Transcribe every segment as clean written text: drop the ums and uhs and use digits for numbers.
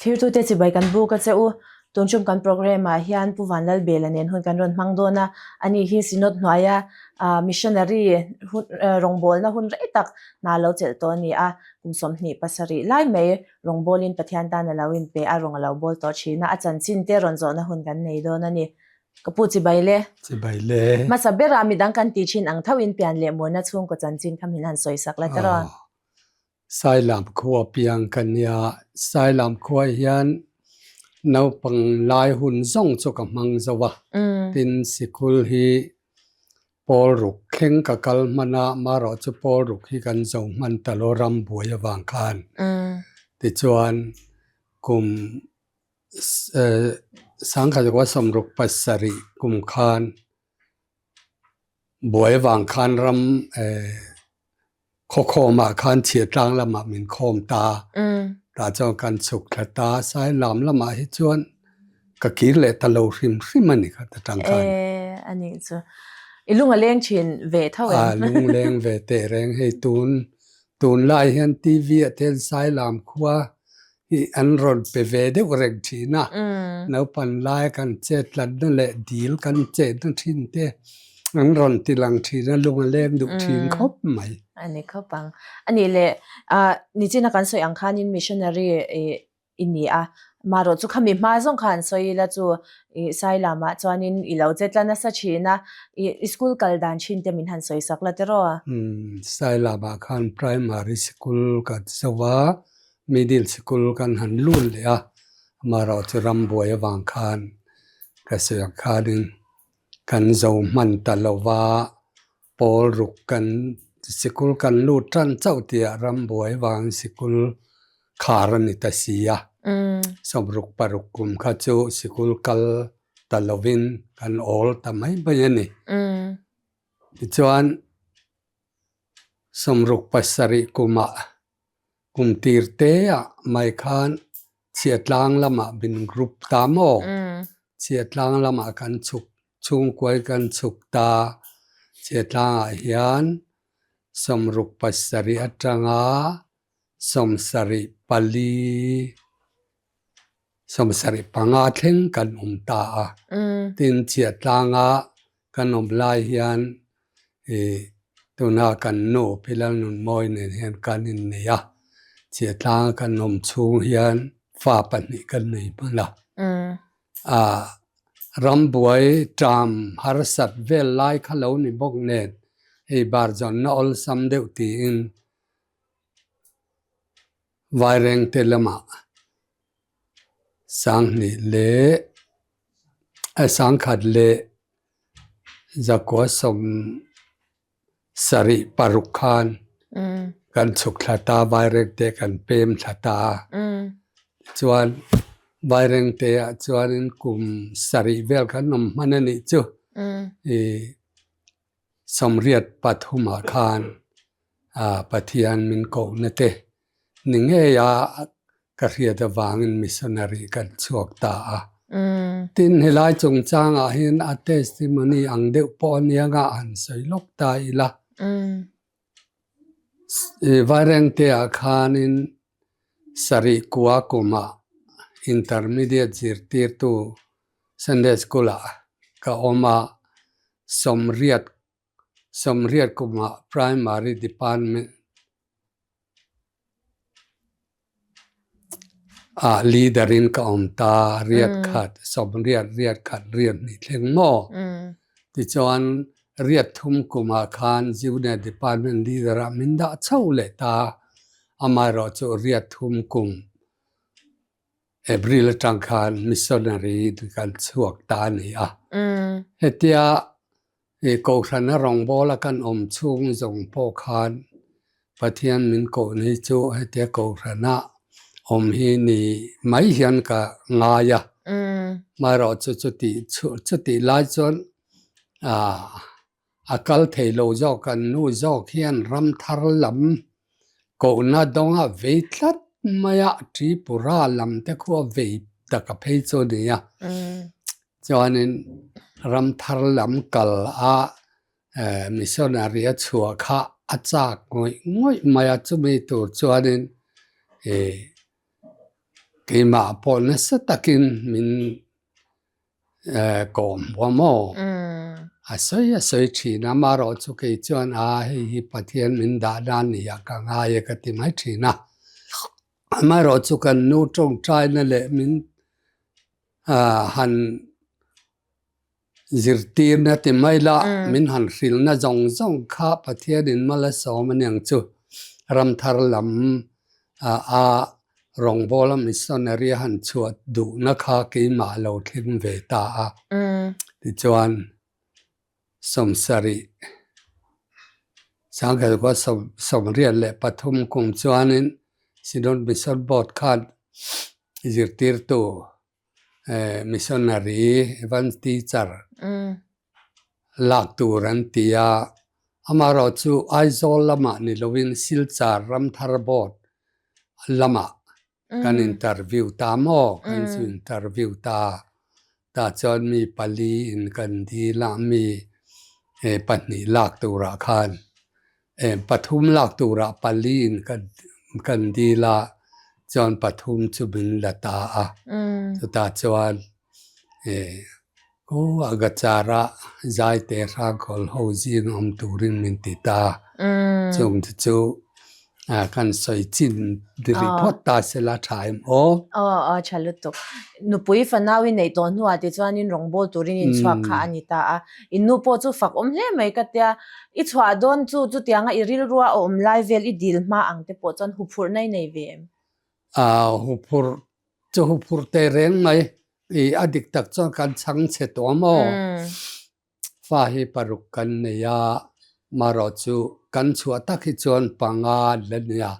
Thirtute chibai kan buk a che u. Tun tum kan programme ah hian Pu Vanlalbela nen hun kan rawn hmang dawn a. Ani hi Synod hnuaia missionary rawngbawlna hun rei tak hna lo chelh tawh a ni a. Kum 27 lai mai rawngbawlin Pathian tan a lo inpe a, rawng a lo bawl tawh thin a. A chanchin te rawn zawhna hun kan nei dawn a ni. Ka pu chibai le. Chibai le. Hmasa berah midang kan tih thin ang tho in pian leh murna chhungkaw chanchin kha min han sawi sak la tiraw? Sailam khua piang ka nia. Sailam khua hian naupang lai hun zawng chu ka hmang zo a. Tin sikul hi pawl ruk thleng ka kal hman a, marawh chu pawl ruk hi kan zo hman ta lo ram buai avang khan. Tichuan kum Sangkhat 67 kum khan buai avang khan ram khawkhawmah khan chhiahtlang lamah min khawm ta tah chuan kan chhuk thla ta Sailam lamah hi chuan ka kir leh ta lo hrim hrim a ni kha ta tang khan. E a nih chu. I lung a leng thin ve tho em? A lung leng ve teh reng hei tun tunlai hian TV ah te hian Sailam khua hi an rawn pe ve deuh reng thin a, naupan lai kan chet tlatna leh dil kan chetna thin te an rawn ti lang thin a, lung a leng duh thin khawp mai. A ni khawp ang. A nih leh, nichina kan sawi ang khanin missionary i ni a, marawh chu khami hma zawng kha an sawi ila chu i Sailamah chuanin i lo che tla nasa thin a, i school kal dan thin te min han sawi sak la tiraw a? Sailamah khan primary sikul ka zo a, Middle sikul kan han lut leh a, amaherawh chu rambuai avang khan ka sawi ang khanin kan zo hman ta lo va, pawl ruk kan sikul kan lut tan chauh tihah rambuai avangin sikul khar a ni ta si a, sawmruk paruk kum kha chu sikul kal ta lovin kan awl ta mai mai a ni. Tichuan 67 kumah Kum tir te ah mai khan Chhiatlang lamah min group ta maw? Chhiatlang lamah kan chhuk, chhungkuai kan chhuk ta. Chhiatlang ah hian 67 atanga 74, 75 thleng kan awm ta a. Tin Chhiatlanga kan awm lai hian ih tuna kan nu Pi Lalnunmawi nen hian kan innei a, Chhiatlanga kan awm chhung hian fa pahnih kan nei hman a. Ah rambuai ṭam harsat vel lai kha lo ni bawk nen hei bar zawnna awlsam deuh tiin Vairengte lamah Sanghnih leh sangkhat leh 1976 khan kan chhuk thla ta Vairengte kan pem thla ta a. Tichuan Vairengte ah chuanin kum sarih vel khan awm hman a nih chu. Ih 83 ah khan Pathian min kohna te ni ngei a ka hriat avangin missionary kan chhuak ta a. Tin, helai chungchangah hian a testimony ang deuh pawh a nia nga han sawi lawk ta ila. Vairengte-ah khanin sarih kua kumah intermediate zirtirtu Sunday School-ah ka awm a, 80 80 kumah Primary Department ah leader in ka awm ta, riat khat, 80 riat khat riat hnih thleng maw? Tichuan riat thum kumah khan Junior Department leader ah min dah chho leh ta, amaherawh chu riat thum kum April atang khan missionary kan chhuak ta a ni a. Hetia Kohhrana rawngbawla kan awm chhung zawng pawh khan Pathian min kohna hi chu hetia Kohhrana awm hi ni mai hian ka ngai a. Amaherawh chu chutih lai chuan A kal thei lo zawk an nu zawk hian ram thar lam kohna dawnga vei tlat mai a, Tripura lam te khu a vei tak a phei chu a ni a. Chuanin ram thar lam kal a missionary a chhuah kha a chak ngawih ngawih mai a, chumi tur chuanin ih. Keimah pawh nasa takin min kawm huam maw? A sawi a sawi thin a, amaherawh chu kei chuan a hei hi Pathian min dah dan nia ka ngai e ka ti mai thin a. Amaherawh chu kan nu tawngtaina leh min han Zirtirna ti mai la, min han hrilhna zawng zawng kha Pathianin mal a sawm aniang chu. Ramthar lam a rawngbawla missionary a han chhuah duhna kha keimah a lo thleng ve ta a. Tichuan, sawmsarih, sangkhat 1973 kum chuanin Synod Mission Board khan zirtirtu Missionary Evans teacher lak tur an ti a, amaherawh chu Aizawl lamah ni lovin Silchar Ramthar Board lamah kan interview ta maw, kan chu interview ta, tah chuan mi pali in kan dil a, mi pahnih lak turah khan Pathum lak turah pali in kan dil a, chuan pathum chu min la ta a. Chutah chuan Agachara Zaite Hrangkhawl ho zing awm turin min ti ta. Chung te chu kan sawi chin rih phawt ta sela tha em aw. Aw aw tha lutuk. Nupui fanau i neih tawh hnuah tichuanin rawngbawl turin inchhuak kha a ni ta a. In nu pawh chu fak awm hle mai ka tia. I chhuah dawn chu chutianga i rilrua a awm lai vel i dil hma ang te pawh chuan huphurhna i nei ve em? Aw huphurh chu huphurh teh reng mai. I a dik tak chuan kan chhang chhe tawh a maw? Fa hi paruk kan nei a, marawh chu kan chhuah tak hi chuan panga an la nia.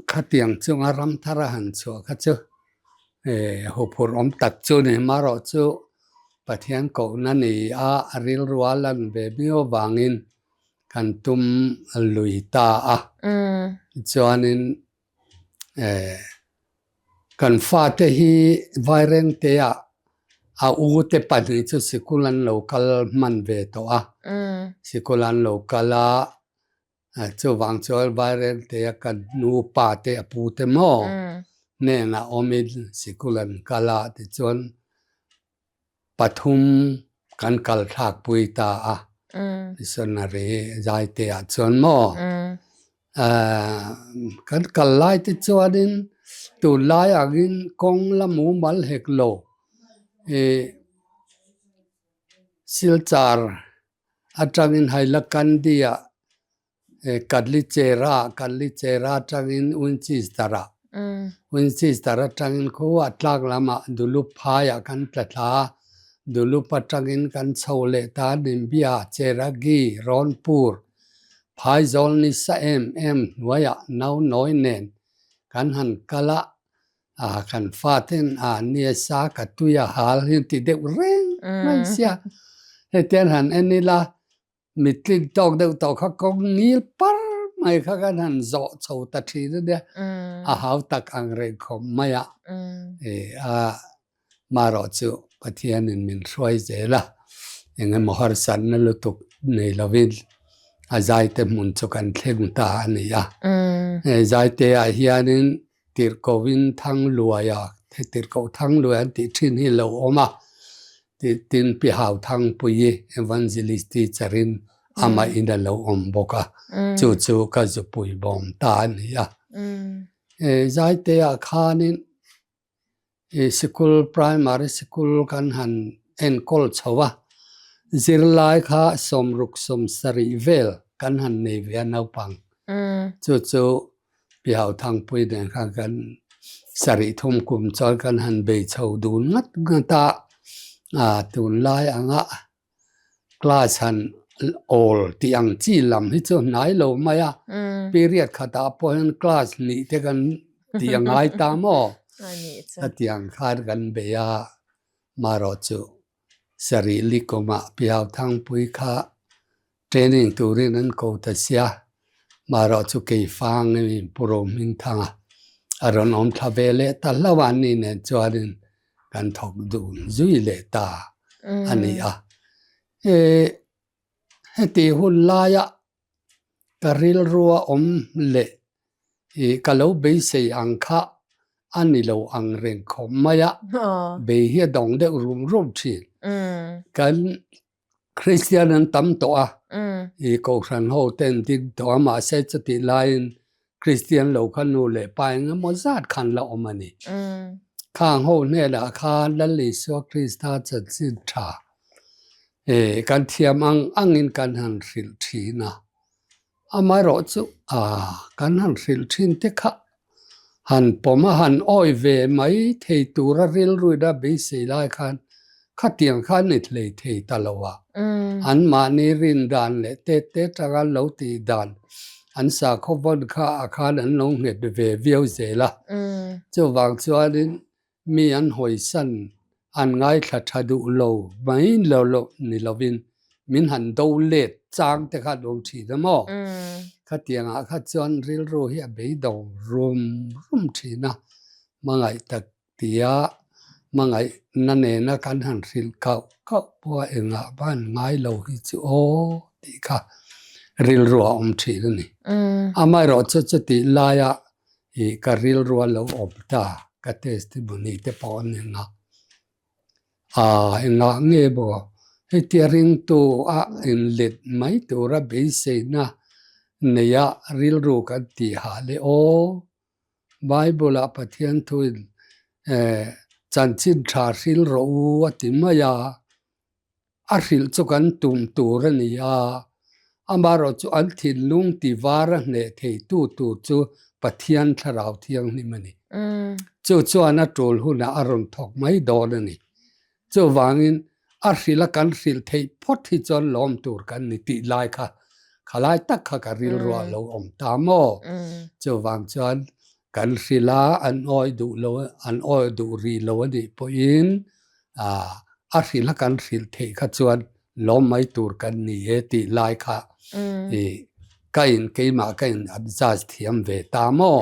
Khatiang chunga ram thar a han chhuah kha chu huphurh awm tak chu ni. Marawh chu Pathian kohna ni a, a rilru a lan ve miau avangin kan tum lui ta a. Chuanin Kan fate hi Vairengtea a u te pahnih chu sikul an lo kal hman ve tawh a, sikul an lo kal a, chuvang chuan Vairengtea kan nu pa te a pu te maw hnenah awmin sikul an kal a tichuan Pathum kan kal thlak pui ta a, missionary Zaite ah chuan maw kan kal lai te chuanin tunlai angin kawng la mumal hek lo ih Silchar atangin Hailakandi ah Katlichera, Katlichera atangin Winchester-ah, Winchester atangin khuah tlak lamah Dulup phaiah kan tla thla a, Dulup atangin kan chho leh ta Nimbia, Cheragi, Rawnpur, Phaizawl ni sa em em hnuaiah naunawi nen kan han kal a, kan faten a nia sa ka tui a hal hi an ti deuh reng mai sia, hetiang han en ila Mitling tawk deuh tawh kha kawng ngil par mai kha kan han zawh chho ta thin a nia, a hau tak ang reng khawp mai a, a marawh chu Pathianin min hruai zel a, eng emaw harsatna lutuk nei lovin a zaite hmun chu kan thleng ta a ni a. Hei zaite ah hianin Tirhkohin Thangluaia, Tirhkoh Thangluai an tih thin hi a lo awm a, Tin, Pi Hau Thangpuii Evangelist teacher in amah in a lo awm bawk a, chu chu ka zupui bawm ta a ni a. Zaite ah khanin sikul primary sikul kan han enkawl chho a, zirlai kha sawmruk sawmsarih vel kan han nei ve a naupang. Chu chu Pi Hau Thangpui nen khan kan sarih thum kum chuan kan han bei chho dun ngat ngat a, ah tunlai anga class han awl tih ang chi lam hi chu hnai lo mai a, period khatah pawh hian class hnih te kan tih a ngai ta maw? Hetiang khan kan bei a, marawh chu sarih likumah Pi Hau Thangpui kha Training turin an ko ta sia, marawh chu kei fang in Pu Rohmingthanga a rawn awm thla ve leh ta hlauh a, ani nen chuanin kan thawk dun zui leh ta a ni a. Heti hun laia ka rilrua awm leh. I ka lo beisei ang kha a ni lo ang reng khawp mai a, bei hi a dawng deuh rum rum thin. Kan Kristian an tam tawh a, i Kohhran ho ten ding tawh a, mahse chutih laiin Kristian lo kha nu leh pa eng emaw zat khan la awm a ni. Khang ho hnenah khan Lal Isua Krista chanchin tha kan thiam ang angin kan han hrilh thin a. Amaherawh chu kan han hrilh thin te kha han pawm a, han awi ve mai thei tura rilruina beisei lai khan khatiang khan ni hlei thei ta lo a. Anmahni rin dan leh tet te atanga an lo tih dan, an sakhaw vawn kha ah khan an lo nghet ve viau zel a. Chuvang chuanin Mi an hawisan an ngaithla tha duh lo mai lo lo ni lovin min han do let chang te kha an awm thin a maw? Khatiangah kha chuan rilru hi a beidawng rum rum thin a, hmangaih tak tia hmangaihna nena kan han hrilh kauh kauh pawh a engah van ngai lo hi chu aw tih kha rilru a awm thin a ni. Amaherawhchu chutih laia Ih ka rilru a lo awm ta, ka testimony te pawh an engah ah engah nge maw hetia ringtu a inlet mai tura beiseina neia rilru kan tih hah leh aw Bible ah Pathian thuin eh chanchin tha hril rawh u a ti mai a. A hrilh chu kan tum tur a ni a, amaherawh chu an thinlung ti var a hneh theitu tur chu Pathian Thlarau Thianghlim a ni. Chu chuan a tul hunah a rawn thawk mai dawn a ni. Chuvangin a hrilh a kan hrilh theih phawt hi chuan lawm tur kan ni tih lai kha khalai tak kha ka rilruah a lo awm ta maw? Chuvang chuan kan hrilh a, an awi duh lo, an awi duh rih lo a nih pawhin ah a hrilh a kan hrilh theih kha chuan lawm mai tur kan ni e tih lai kha i ka in keimah ka in adjust thiam ve ta maw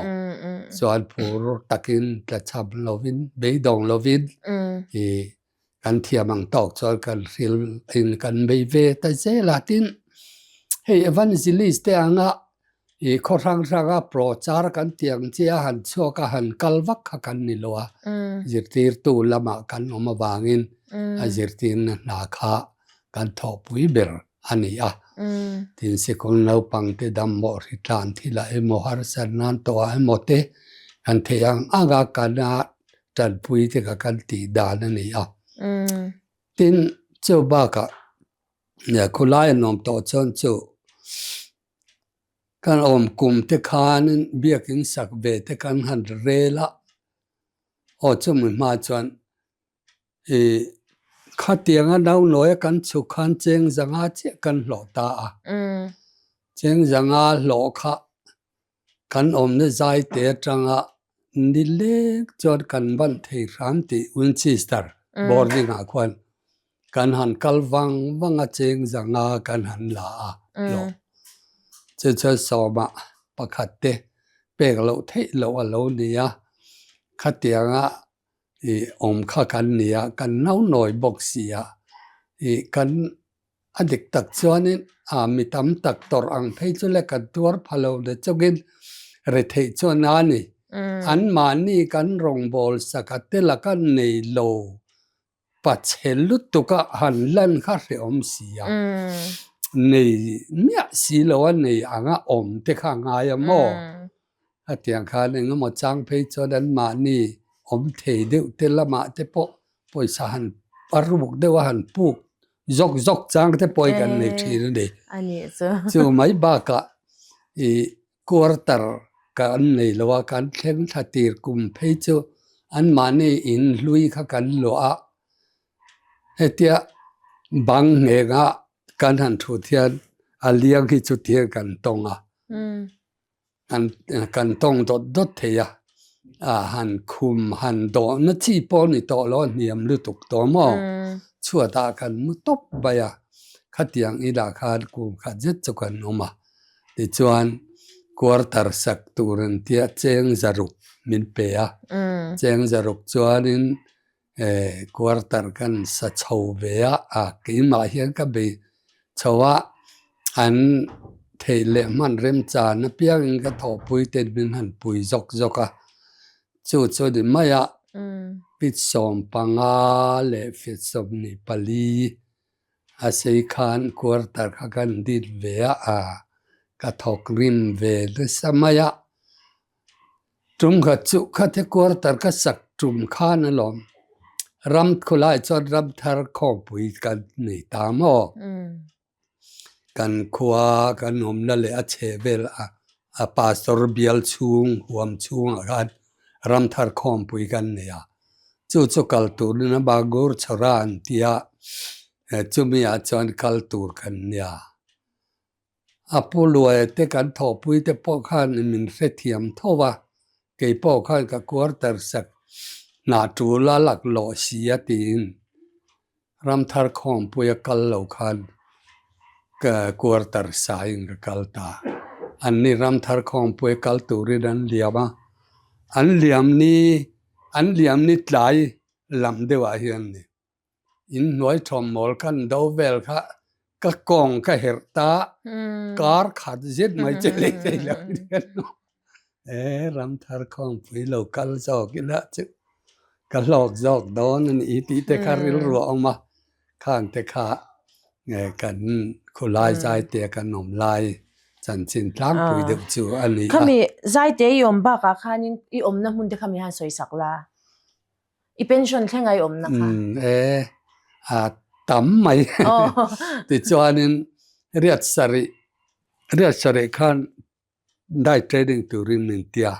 chuan phur takin tlachham lovin beidawng lovin i kan thiam ang tawk chuan kan hrilh in kan bei ve ta zel a tin hei evangelist te anga I khaw hrang hranga prochar kan tih ang chi a han chhuak a han kal vak kha kan ni lo a, zirtirtu lamah kan awm avangin a zirtirna hna kha kan thawhpui ber a ni a. Tin, sikul naupangte dammawh hritlan thilah emaw harsat nan tawhah emaw te kan theih ang anga kan a tanpui te kha kan tih dan a ni a. Tin, chu bakah khulai an awm tawh chuan chu Kan awm kum te khanin biakin sak ve te kan han rel a, aw chumi hma chuan ih khatianga naunawi a kan chhuk khan cheng zanga chiah kan hlawh ta a, cheng zanga hlawh kha kan awmna zai te atanga ni lek chuan kan ban thei hram tih Winchester boarding ah khuan kan han kal vang vang a cheng zanga kan han la a hlawh chu chuan sawma pakhat te pek loh theih loh a lo ni a khatianga ih awm kha kan ni a kan naunawi bawk si a ih kan. A dik tak chuanin ah mi tam tak tawrh ang phei chu le kan tuar pha lo le chawkin retheih chuan a ni. Anmahni kan rawngbâwl saka te laka nei lo pachhe lutuka han lan kha hrehawm si a. Nei miah si lo a nei anga awm te kha a ngai a maw? Hetiang khan eng emaw chang phei chuan anmahni awm thei deuh te lamah te pawh pawisa han a ruk deuh a han puk zawk zawk chang te pawh hi kan nei thin a ni. Chu mai bakah ih quarter kan nei lo a, kan thleng thla tir kum phei chu anmahni in hlui kha kan luah a, hetia bang nghenga kan han thut hian a liang hi chuti hian kan tawng a. Kan kan tawng dawt dawt thei a, a han khum han dawhna chi pawh a ni tawh lo a hniam lutuk tawh maw? Chhuatah kan mu tawp mai a, khatiang inah khan kum khat zet chu kan awm a, tichuan quarter sak tur an tia cheng zaruk min pe a, cheng zaruk chuanin eh quarter kan sa chho ve a, a keimah hian ka bei chho a, an. Theih leh hman remchan apiangin ka thawhpui te min han pui zawk zawk a, chu chu ni mai a, fit 15 leh fit 24 a sei khan quarter kha kan dit ve a, ka thawk rim ve nasa mai a, tum khat chu khate quarter ka sak tum khan alawm, ram khulai chuan ram thar khawmpui kan nei ta maw? Kan khua kan awmna leh a chheh vel a a pastor bial chhung huam chhungah khan ramthar khawmpui kan nei a, chu chu kal turin a Bangur chhawra an ti a, chumi ah chuan kal tur kan nia. A pu luai te kan thawhpui te pawh khan min hrethiam tho a, kei pawh khan ka quarter sak hnah tul a laklawh si a tiin. Ramthar khawmpuia kal lo khan ka quarter sain ka kal ta. Anni Ramthar khawmpuia kal turin an liam a, an liam ni an liam ni tlai lam deuhah hian ni inhnuai thawmhnawl khan do vel kha ka kawng ka herh ta, kar khat zet mai che lei thei lo E Ramthar khawmpui lo kal zawk ila chu ka hlawk zawk dawn a ni tih te kha rilru a awm a, khang te kha kan khulai zaite kan awm lai chanchin tlangpui deuh chu a ni a. Khami zaite i awm bakah khanin i awmna hmun te kha mi han sawisak la, i pension thleng a i awmna kha. E a tam mai tichuanin riat sarih riat sarih khan Diet training turin min ti a,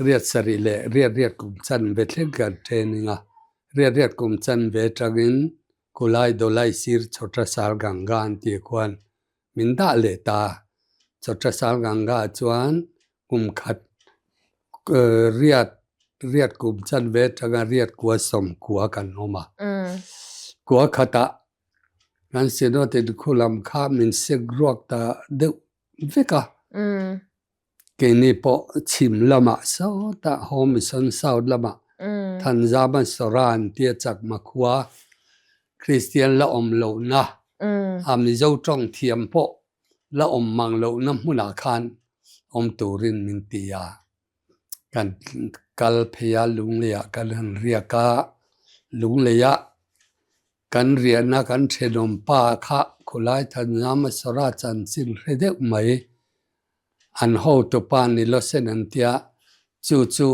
riat sarih leh riat riat kum chan ve thleng kan training a, riat riat kum chan ve atangin Kulai Dolai sir Chhawta Sal Ganga an tih khuan min dah leh ta. Chhawta Sal Ganga ah chuan kum khat riat riat kum chan ve atanga riat kua sawmkua kan awm a, kua khatah kan Synod in khu lam kha min sek ruak ta deuh vek a. Keini pawh chhim lamah sawtah Home Mission South lamah Thanzama Sawra an tia Chakma khua Kristian la awm lohna a Mizo tawng thiam pawh la awm mang lohna hmunah khan awm turin min ti a. Kan kal phei a Lungleiah kan han riak a, Lungleiah Kan riahna kan thenawm pa kha khulai Thanzama Sawra chanchin hre deuh mai. An hotupa ni Losen an tia, chu chu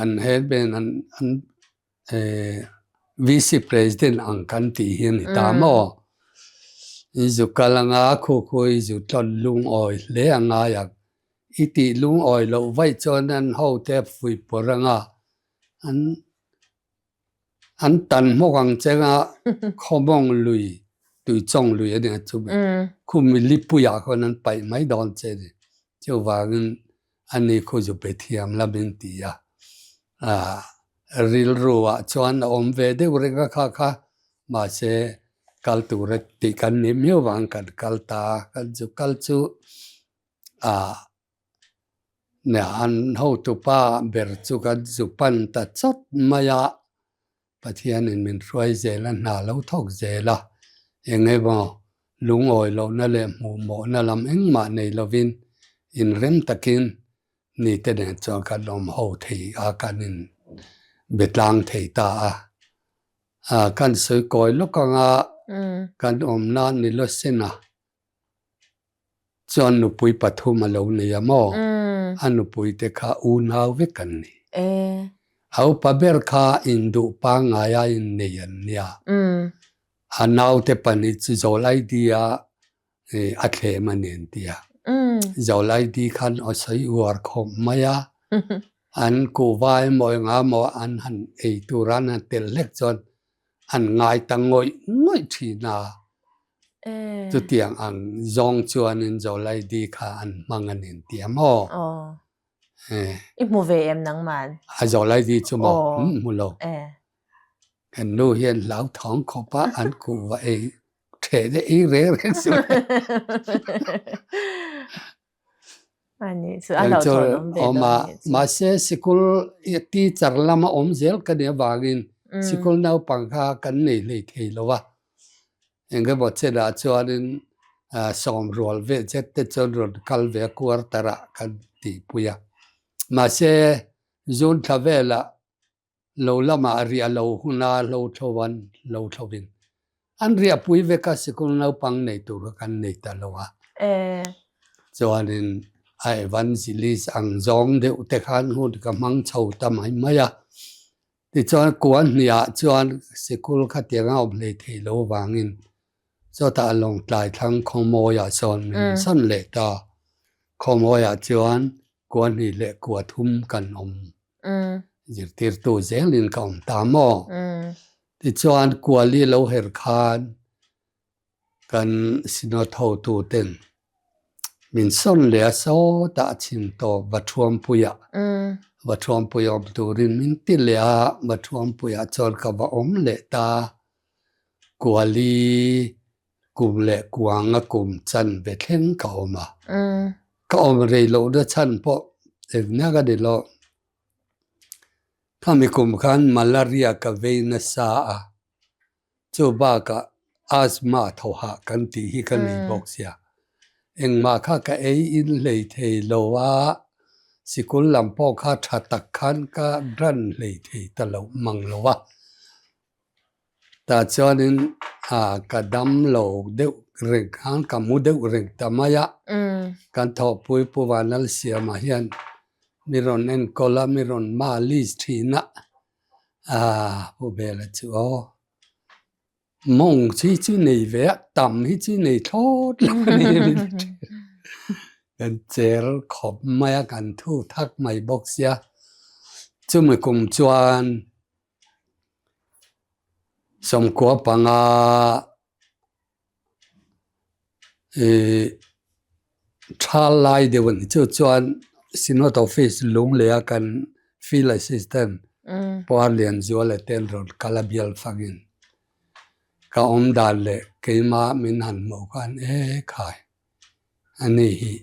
an headman an an VC President ang kan tih hi a ni ta maw? I zu kal anga khu khu i zu tlawn lungawi hle a ngai ang. I tih lungawi loh vaih chuan an hote fuihpawrh anga an An tan hmawk ang cheng a, Khawmawng lui, Tuichawng lui a nia chu khumi lipuiah khawn an paih mai dawn che a ni. Chuvangin ani khu zu pe thiam la min ti a, rilru ah chuan a awm ve deuh reng a kha kha, mahse kal tura tih kan nih miau vang kan kal ta a, kan zu kal chu ah An hotupa ber chu kan zu pan ta chawt mai a, Pathianin min hruai zel a, hna lo thawk zel a, eng emaw lungawi lohna leh hmuhmawhna lam engmah nei lovin inrem takin nite nen chuan kan awm ho thei a, kan in be tlang thei ta a. Kan sawi kawi lawk anga kan awmna ni lawsin a. Chuan nupui pathum a lo nei a maw? A nupui te kha unau vek an ni. A upa ber kha induh pangngai a innei an nia. A naute pahnih chu Zawlaidi a a thlem a ni an ti a. Zawlaidi khan aw sawi uar khawp mai a. An kuhva emaw enga emaw an han ei tura an han tel hlek chuan an ngai ta ngawih ngawih thin a. Chutiang ang zawng chuanin Zawlaidi kha an hmang a ni an ti a maw? I hmu ve em nangman? A Zawlaidi chu maw? Hmu lo. Kan nu hian hlauthawng khawp a an kuhva ei theh leh ei reng reng suh. Awm a, mahse sikul teacher lama awm zel ka nih avangin sikul naupang kha kan nei hlei thei lo a, engemaw chenah chuanin. Sawm rual ve zet te chuan rawn kal ve a quarter ah kan tihpui a. Mahse June thla velah lo lamah riah lo huna hlo thlo an hlo thlo in an riahpui vek a sikul naupang nei tur kha kan nei ta lo a. Chuanin a evangelist ang zawng deuh te khan hun ka hmang chho ta mai mai a. Tichuan kua hniah chuan sikul khatiang a awm hlei thei lo vangin chawtah Lawngtlai thlang Khawmawiah sawn min sawn leh ta. Khawmawiah chuan kua hnih leh kua thum kan awm zirtirtu zelin ka awm ta maw? Tichuan kuali lo her khan kan Synod hotu ten min sawn leh a sawtah a chhim tawp Vathuampuiah Vathuampui awm turin min ti leh a, Vathuampuiah chuan ka va awm leh ta. Kuali kum leh kuanga kum chan ve thleng ka awm a. Ka awm rei lohna chhan pawh engnak a ni lo. Khami kum khan malaria ka vei nasa a, chu bakah asthma thaw hah kan tih hi ka nei bawk sia. Engmah kha ka ei in hlei thei lo a, sikul lam pawh kha tha tak khan ka run hlei thei ta lo mang lo a. Tah chuanin ka dam lo deuh reng khan ka mu deuh reng ta mai a, kan thawhpui Pu Vanlalsiama hian mi rawn enkawl a, mi rawn malis thin a, Pu Bela chu aw mawng chi chu nei ve a, tam hi chu nei thlawt lo a ni min ti thin. Kan cher khawp mai a, kan thu thak mai bawk sia, chumi kum chuan. Sawmkua panga ih thal lai deuh a ni chu chuan Synod office lung leh a kan field assistant Puar Lianzuala te an rawn kal a bial fangin ka awm dan leh keimah min han hmuh khan e khai. A ni hi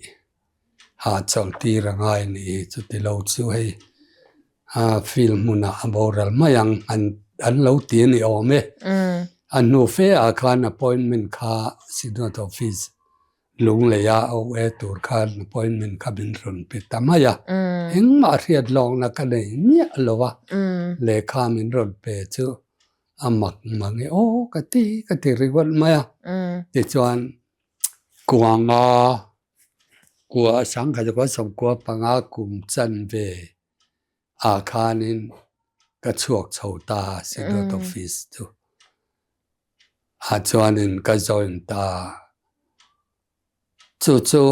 hahchawlh tir a ngai a nih hi chuti lo chu hei field hmunah a boral mai ang an an lo ti a ni awm e. A hnu fe ah khan appointment kha Synod office Lunglei a OA tur khan appointment kha min rawn pe ta mai a. Engmah hriat lawkna ka nei miah lo a, lehkha min rawn pe chu a mak mang e aw ka ti ka ti ringawt mai a. Tichuan. Kuanga kua sangkhat kua sawmkua panga kum chanve ah khanin ka chhuak chho ta a Synod office chu ah chuanin ka join ta chu chu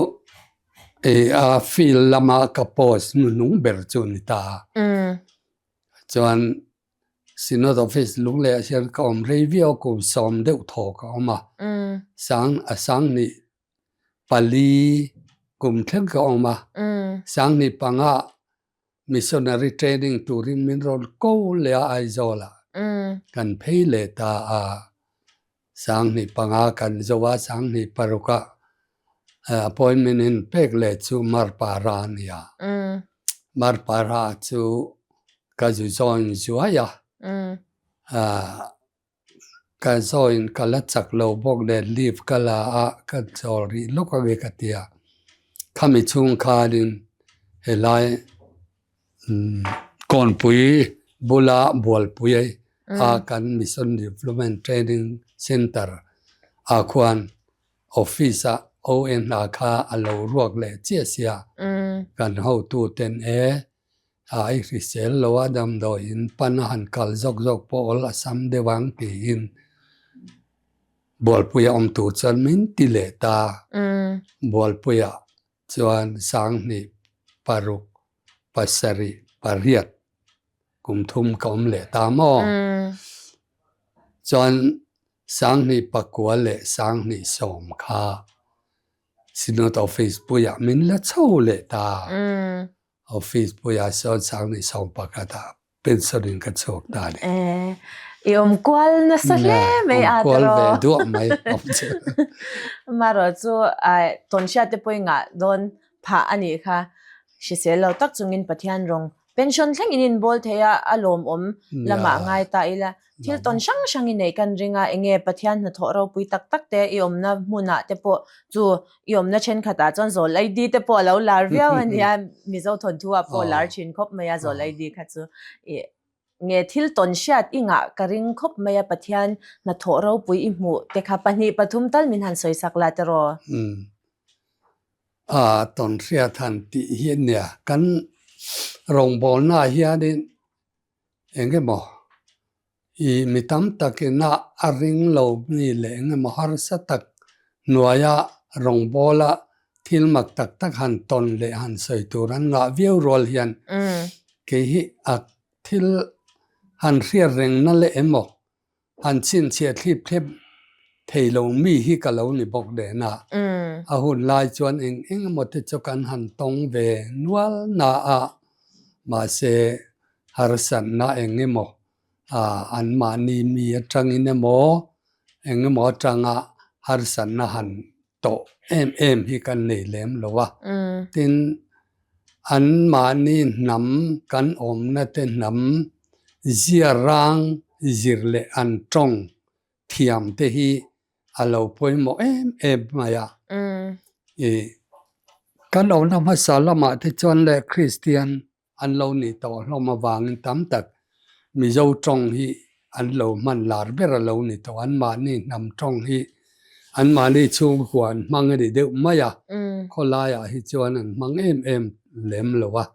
ih a field lama ka post hnuhnung ber chu a ni ta chuan. Synod Office Lunglei ah hian ka awm rei viau a kum sawm deuh thaw ka awm a, sang a sanghnih pali kum thleng ka awm a, sanghnih panga missionary training turin min rawn ko leh a Aizawl ah kan phei leh ta a. Sanghnih panga kan zo a, sanghnih paruk ah appointment in pek leh chu Marpara a ni a. Marpara chu ka zu join zuai a, ka join ka la chak lo bawk nen leave ka la a, ka chawl rih lawk ang e ka ti a. Khami chhung khanin helai Kawnpui bula Bualpui a kan Mission Development Training Centre ah khuan office ah ON hna kha a lo ruak leh chiah sia. Kan hotu ten e a i hrisel lo a damdawi in pan a han kal zawk zawk pawh awl a sam deuh ang tiin Bualpuia awm tur chuan min ti leh ta. Bualpuia Chuan sanghnih paruk pasarih pariat kum thum ka awm leh ta maw? Chuan sanghnih pakua leh sanghnih sawm kha Synod Office puiah min la chho leh ta. Office puiah sawn sanghnih sawm pakhatah pension in ka chhuak ta a ni. Eh, i awm kual nasa hle mai a Awm kual ve duah mai awm chu. Marawh chu tawnhriat te pawh i ngah dawn phah a nih kha. Hrisel lo tak chungin Pathian rawng. Pension thleng in inbawl thei a, a lawmawm lamah ngai ta ila. Thil tawn hrang hrang i neih kan ring a, enge Pathian hnathawh ropui tak tak te i awmna hmunah te pawh chu i awmna thenkhatah chuan zawl ID te pawh a lo lar viau a nia, Mizo thawnthu ah pawh a lar thin khawp mai a zawl ID kha chu. Ih nge thil tawn hriat i ngah ka ring khawp mai a Pathian hnathawh ropui i hmuh te kha pahnih pathum tal min han sawi sak la tiraw? Umm. A tawn hriat han tih hi a nia, kan rawngbawlnaah hianin eng emaw ih mi tam takina a ring lo mi leh eng emaw harsa tak hnuaia rawngbawla thil mak tak tak han tawn leh han sawi tur an ngah viau rual hian kei hi a thil han hriat rengna leh emaw Han chhinchhiah thlip thlep thei lo mi hi ka lo ni bawk nen a, a hun lai chuan eng eng emaw te chu kan han tawng ve nual na a, mahse harsatna eng emaw anmahni mi atangin emaw eng emaw atanga harsatna han tawh em em hi kan nei lem lo a, tin anmahni hnam kan awmna te hnam zia rang zir leh an tawng thiam te hi a lo pawimawh em em mai a, ih kan awmna hmasa lamah te chuan leh Kristian an lo nih tawh hlawm avangin tam tak Mizo tawng hi an lo hman lar ber a lo ni tawh. Anmahni hnam tawng hi anmahni chhungkua an hmang a ni deuh mai a, khawlaiah hi chuan an hmang em em lem lo a.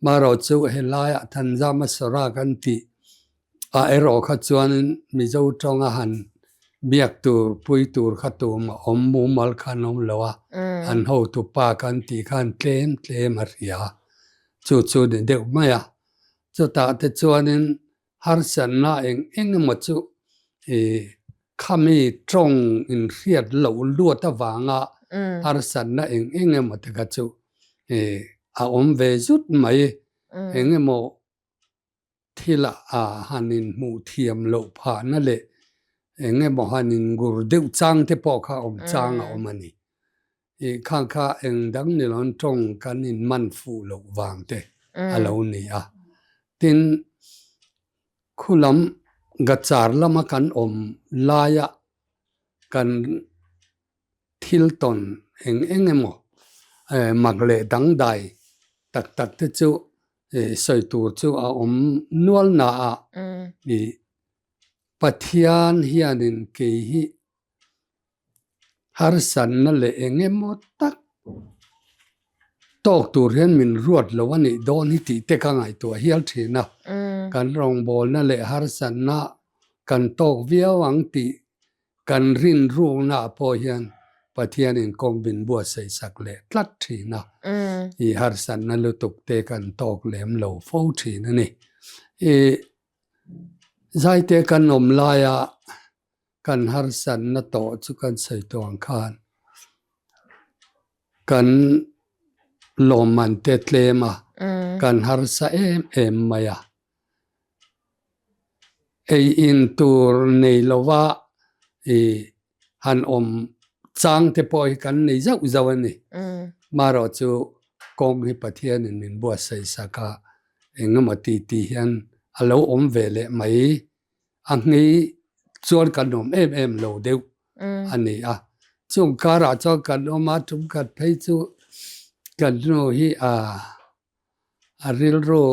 Marawhchu helaiah Thanzama Sawra kan tih ah erawh kha chuanin Mizo tawnga han biak tur pui tur kha tum a awm mumal kha an awm lo a, an hotupa kan tih khan tlem tlem a hria chu chu ni deuh mai a. Chutah te chuanin harsatna eng eng emaw chu ih khami tawng inhriat loh luat avanga harsatna eng eng emaw te kha chu ih a awm ve zut mai eng emaw. Thila a han inhmuh thiam loh phahna leh eng emaw han ingur deuh chang te pawh kha awm chang a awm a ni. Ih khang kha eng dang ni loin tawng kan inman fuh loh vang te a lo ni a. Tin, khulam gachar lama kan awm laia kan thil tawn eng eng emaw mak leh dangdai tak tak te chu sawi tur chu a awm nual na a ih Pathian hianin kei hi harsatna leh eng emaw tak tawk tur hian min ruat lo a nih dawn hi tih te ka ngaihtuah hial thin a, kan rawngbawlna leh harsatna kan tawk viau ang tih Kan rinrukna ah pawh hian Pathianin kawng min buatsaih sak leh tlat thin a, i harsatna lutuk te kan tawk lem lo fo thin a ni. I zaite kan awm laia kan harsatna tawh chu kan sawi tawh ang khan kan lawmman te tlem a, kan harsa em em mai a. Ei in tur nei lova ih han awm chang te pawh hi kan nei zauh zauh a ni. Marawh chu kawng hi Pathianin min buatsaih sak a, engemaw ti ti hian a lo awm ve leh mai. A nghei chuan kan awm em em lo deuh a ni a. Chung karah chuan kan awm a, tum khat phei chu kan nu hi ah. A rilru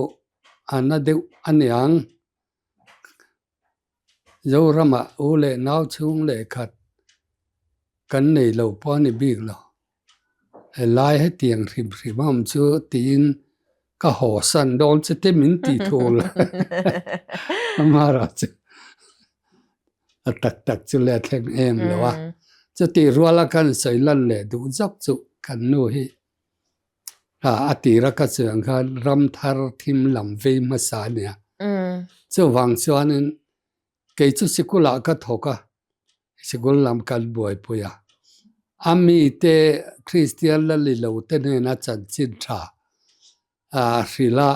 a na deuh a niang. Zoramah u leh nau chhung leh khat kan nei lo pawh a ni bik lo. Helai hetiang hrim hrim a awm chu tiin ka haw san dawn che te min ti thul amarawh chu a tak tak chu le a thleng em lo a. Chutih ruala kan sawi lan leh duh zawk chu kan nu hi. A tira ka chuan khan ram thar thim lam vei hmasa a nia. Chuvang chuanin kei chu sikulah ka thawk a, sikul lam kan buaipui a. A mite Kristian la li lo te hnena chanchin tha hrilh a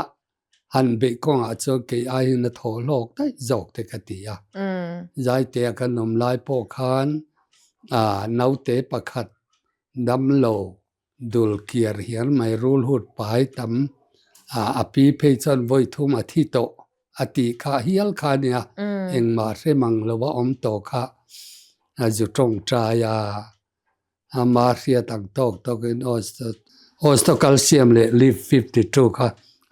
han beih kawngah chuan kei aiin a thaw hlawk daih zawk te ka ti a. Zaitea kan awm lai pawh khan naute pakhat damlo Dul kiar hian mai rul hut pai tam A pi phei chuan vawi thum a thi tawh a tih kha hial kha a nia, engmah hre mang lo a awm tawh kha a zu tawngtai a, ama hriat ang tawk tawkin Osteocalcium leh Liv 52 kha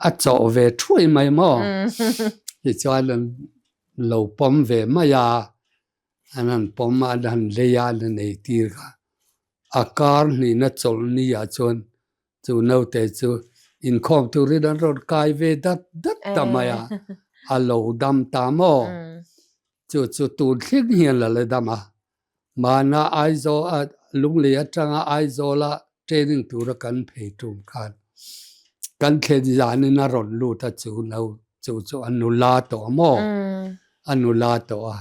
a chawh ve thuai mai maw? Tichuan an lo pawm ve mai a, an han pawm a, an han lei a, an han eitir kha. A kar hnihna chawlhni ah chuan Chu naute chu inkhawm turin an rawn kai ve dat dat ta mai a, a lo dam ta maw? Chu chu tun thleng hian la la dam a, mahna Aizawl a Lunglei atanga Aizawla training tura kan phei tum khan kan thlen zanin a rawn lut a chu no chu chu a nula tawh a maw? A nula tawh a,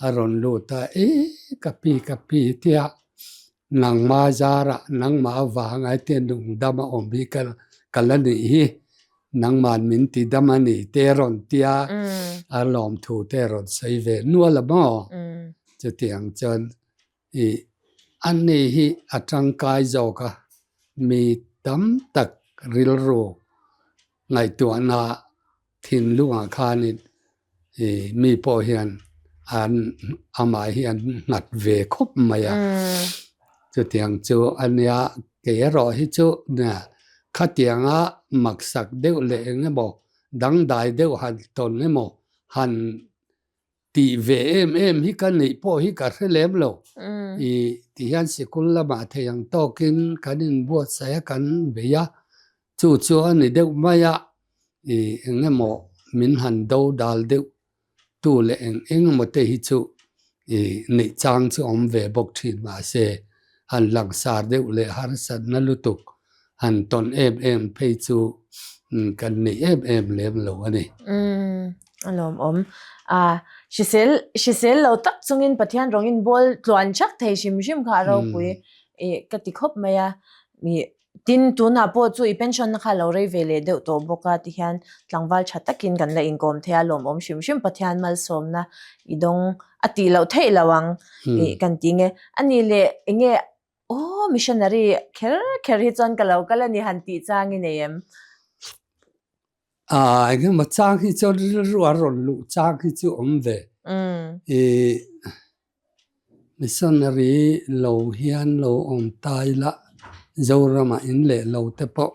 a rawn lut a, e ka pi ka pi tia nangma zarah nangmah avanga hetia nungdam a awm hi ka ka la nih hi nangman min ti dam a ni te a rawn tia a lawmthu te a rawn sawi ve nual a maw chutiang chuan ih ani hi a tangkai zawk a mi tam tak rilru ngaihtuahna thinlungah khanin ih mi pawh hian an amah hi an nghat ve khawp mai a chutiang chu a nia kei erawh hi chu khatianga maksak deuh leh eng emaw dangdai deuh han tawn emaw han Tih ve em em hi ka neih pawh hi ka hre lem lo. I ti hian sikul lamah thei ang tawkin kan inbuatsaih a, kan bei a, chu chu a ni deuh mai a, i eng emaw min han do dal deuh tu leh eng eng emaw te hi chu i neih chang chu awm ve bawk thin mahse han langsar deuh leh harsatna lutuk han tawn em em phei chu kan nei em em lem lo a ni. A lawmawm. A hrisel hrisel lo tak chungin Pathian rawng in bawl tluan chak thei hrim hrim kha a ropui i ka ti khawp mai a. Mi tin tunah pawh chu i pension na kha a lo rei ve leh deuh tawh bawk a tihian tlangval tha takin kan la inkawm thei a lawmawm hrim hrim Pathian malsawmna i dawng a tih loh theih lo ang i kan ti nge. Ani leh enge Aw, missionary kher kher hi chuan ka lo kal a ni han tih chang i nei em? Ah, engemaw chang hi chuan rilru a rawn luh chang hi chu awm ve. I missionary lo hian lo awm ta ila Zoramah in leh lo te pawh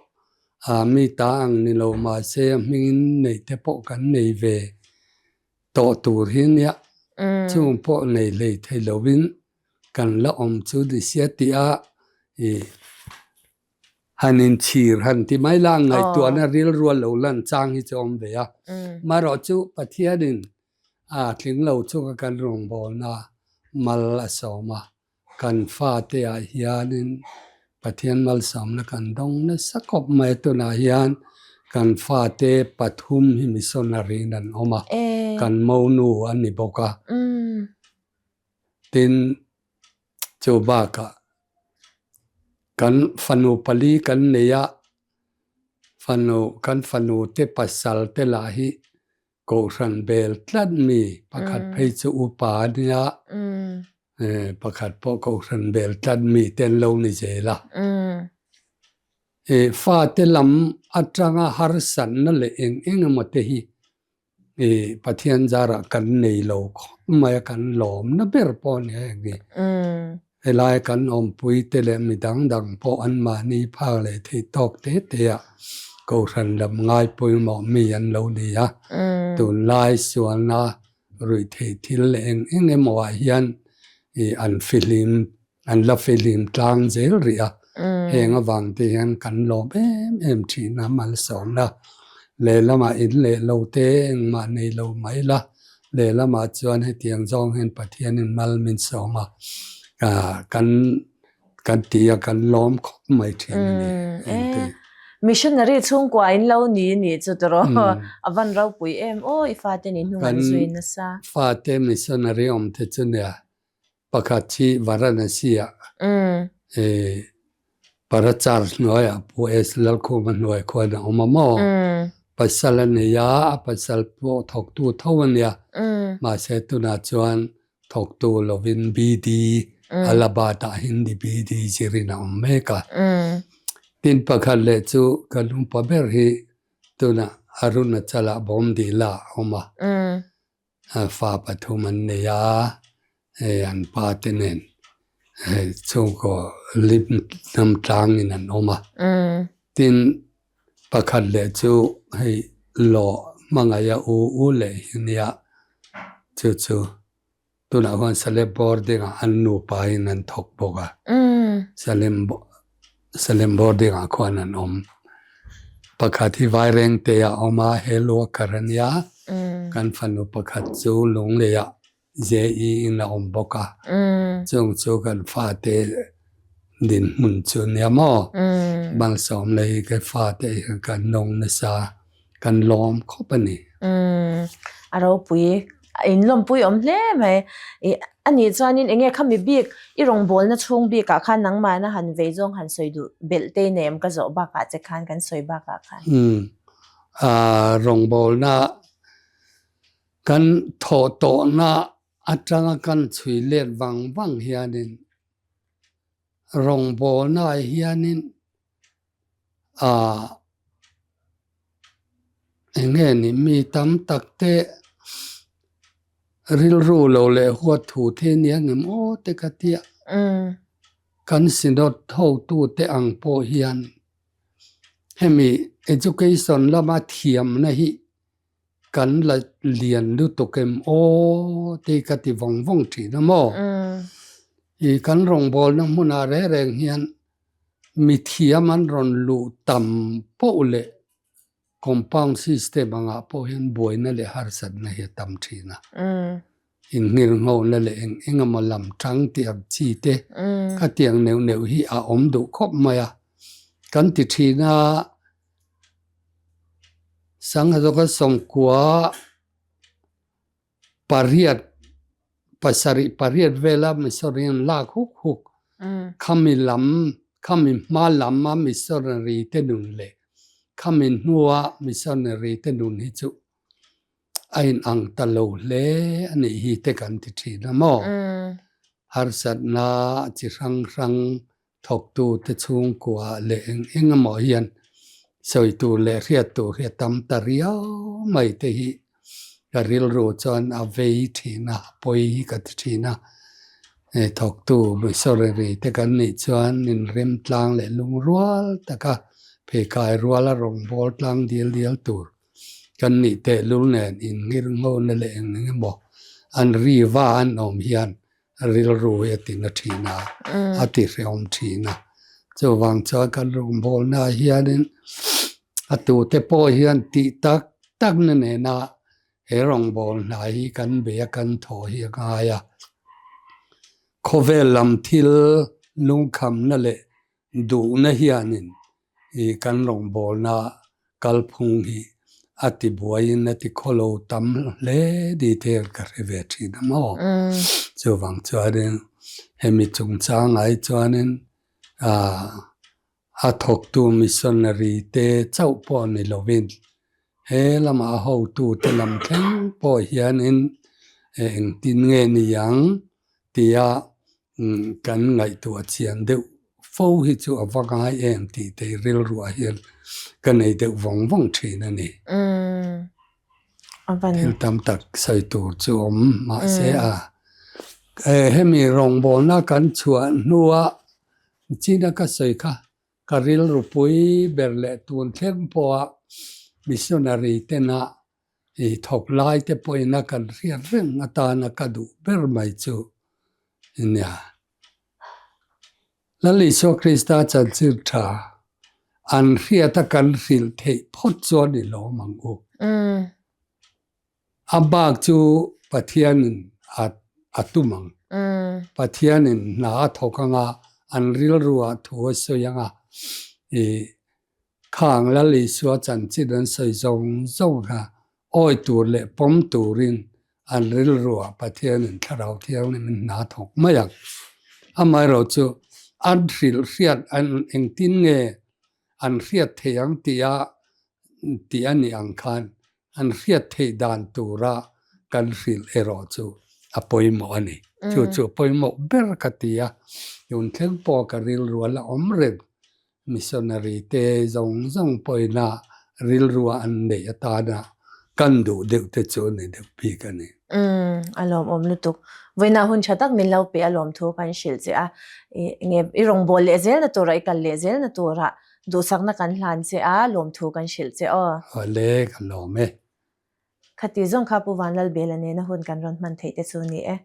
ah mi ta ang ni lo mahse a hmingin neih te pawh kan nei ve tawh tur hi nia. Chung pawh nei hlei thei lovin Kan la awm chu ni sia tih a ih han inchhir han ti mai la ngaihtuahna rilrual lo lan chang hi chu a awm ve a. Marawh chu Pathianin a tling lo chunga kan rawngbawlna mal a sawm a, kan fate ah hianin Pathian malsawmna kan dawng nasa khawp mai a tunah hian kan fate pathum hi missionary in an awm a, kan monu a ni bawk a. Tin, chu bakah kan fanu pali kan nei a, fanu kan fanu te pasal te lah hi kohhran bel tlat mi pakhat phei chu upa a nia, pakhat pawh kohhran bel tlat mi te an lo ni zel a. Fate lam atanga harsatna leh eng eng emaw te hi I Pathian zarah kan nei lo khawp mai a, kan lawmna ber pawh a ni heng hi. Helai kan awmpui te leh mi dang dang pawh anmahni phak leh theih tawk te te ah Kohhran lam ngai pawimawh mi an lo ni a. Tunlai sualna ruih theih thil leh eng eng emaw ah hian i an fihlim An la fihlim tlang zel rih a, heng avang te hian kan lawm em em thin a, malsawmna lehlamah in leh lo te engmah nei lo mai la, lehlamah chuan hetiang zawng hian Pathianin mal min sawm a, kan kan ti a kan lawm khawp mai thin a ni engti. Missionary chhungkua in lo ni ni chu tawrh a van ropui em aw i fate ni hnung an zui nasa. Kan fate missionary awm te chu nia Pakhat hi Varanasi-ah Parachar hnuaiah Pu S. Lalkhuma hnuai khuan a awm a maw? Pasal a nei a, a pasal pawh thawktu tho a nia. Mahse tunah chuan thawktu lovin BD Allahabad-ah Hindi BD zirin a awm mek a. Tin pakhat leh chu ka lungpa ber hi. Tunah Arunachal-ah Bomdila a awm a, fa pathum an nei a, hei an pa te nen hei chhungkaw lim hnam tlangin an awm a. Tin, pakhat leh chu hei lawh hmangaih a u u leh hi nia, chu chu Tunah khuan Salem boarding ah an nupa in an thawk bawk a, Salem Salem boarding ah khuan an awm. Pakhat hi Vairengte ah a awm a, he worker a nia, kan fanu pakhat chu Lunglei ah JE in a awm bawk a, chung chu kan fate dinhmun chu nia maw? Malsawmna hi ka fate hian kan nawng nasa. Kan lawm khawp a ni. Umm a ropui a in lawmpui awm hle mai. Ih a nih chuanin eng nge khami bik i rawngbawlna chhung bikah khan nangmahna han vei zawng han sawi duh belh te nem ka zawh bakah che khan kan sawi bakah khan. Umm ah rawngbawlna kan thawh tawhna atanga kan chhui let vang vang hianin rawngbawlna ah hianin Ah eng nge ni mi tam tak te rilru lo leh huat thu the nia ngem aw te ka tia. Kan synod hotu te ang pawh hian hemi education lama thiamna hi Kan la lian lutuk em aw tih ka ti vawng vawng thin a maw? I kan rawngbawlna hmunah reng reng hian mithiam an rawn luh tam poh leh compound system angah pawh hian buaina leh harsatna hi a tam thin a. Innghirnghona leh eng eng emaw lam tang tih ang chi te khatiang neuh neuh hi a awm duh khawp mai a. Kan ti thin a. Sangha zawka sawmkua pariat pasarih pariat vela missionary an lak huk huk khami lam khami hma lama missionary te nun leh khami hnua missionary te nun hi chu a inang ta lo hle a nih hi te kan ti thin a maw? Harsatna chi hrang hrang thawktu te chhungkua leh eng eng emaw hian sawi tur leh hriat tur hi a tam ta riau mai te hi ka rilru chuan a vei thin a, pawi hi ka ti thin a. Thawktu missionary te kan nih chuan inrem tlang leh lungrual taka pheikai ruala rawngbâwl tlang dial dial tur Kan nih tehlul nen innghirnghona leh eng eng emaw an ri va an awm hian rilru hi a ti na thin a, a ti hrehawm thin a. Chuvang chuan kan rawngbawlna ah hianin a tute pawh hian tih tak takna nena he rawngbâwl hna hi kan bei a, kan thawh hi a ngai a. Khawvel lam thil lungkhamna leh duhna hianin i kan rawngbawlna kalphung hi a ti buaiin a ti khawlo tam hle ni te ka hre ve thin a maw. Chuvang chuanin hemi chungchangah hi chuanin ah a thawktu missionary te chauh pawh ni lovin he lamah a hotute lam thleng pawh hianin engtin nge ni ang tia Kan ngaihtuah chian deuh fo hi chu a va ngai em tih te rilruah hian ka nei deuh vawng vawng thin a ni. Thil tam tak sawi tur chu awm mahse a hemi rawngbawlna kan chhuah hnua china ka sawi kha ka rilru pui ber leh tun thleng pawha missionary tena I thawk lai te pawhin a kan hriat reng atana ka duh ber mai chu nia. Lal Isua Krista chanchin tha an hriat a kan hrilh theih phawt chuan i lawm ang u. A bak chu Pathianin a a tum ang. Pathianin hna a thawk anga an rilruah thu a sawi anga i Khang Lal Isua chanchin an sawi zawng zawng kha awi tur leh pawm turin an rilruah Pathianin Thlarau Thianghlimin hna thawk mai ang. Amaherawh chu an hrilh hriat an engtin nge an hriat thei ang tia tih a nih ang khan an hriat theih dan tura kan hrilh erawh chu a pawimawh a ni. Chu chu a pawimawh ber ka ti a, tun thleng pawh ka rilru a la awm reng. Missionary te zawng zawng pawhina rilrua an neih atana kan duh deuh te chu a ni deuh bik a ni. Umm, a lawmawm lutuk. Vawiinah hun tha tak min lo pe a lawm thu kan hrilh che a. I nge i rawngbâwl leh zelna turah i kal leh zelna turah duhsakna kan hlan che a, lawmthu kan hrilh che aw. Awle, ka lawm e. Khati zawng kha Pu Vanlalbela nena hun kan rawn hman theih te chu ni e.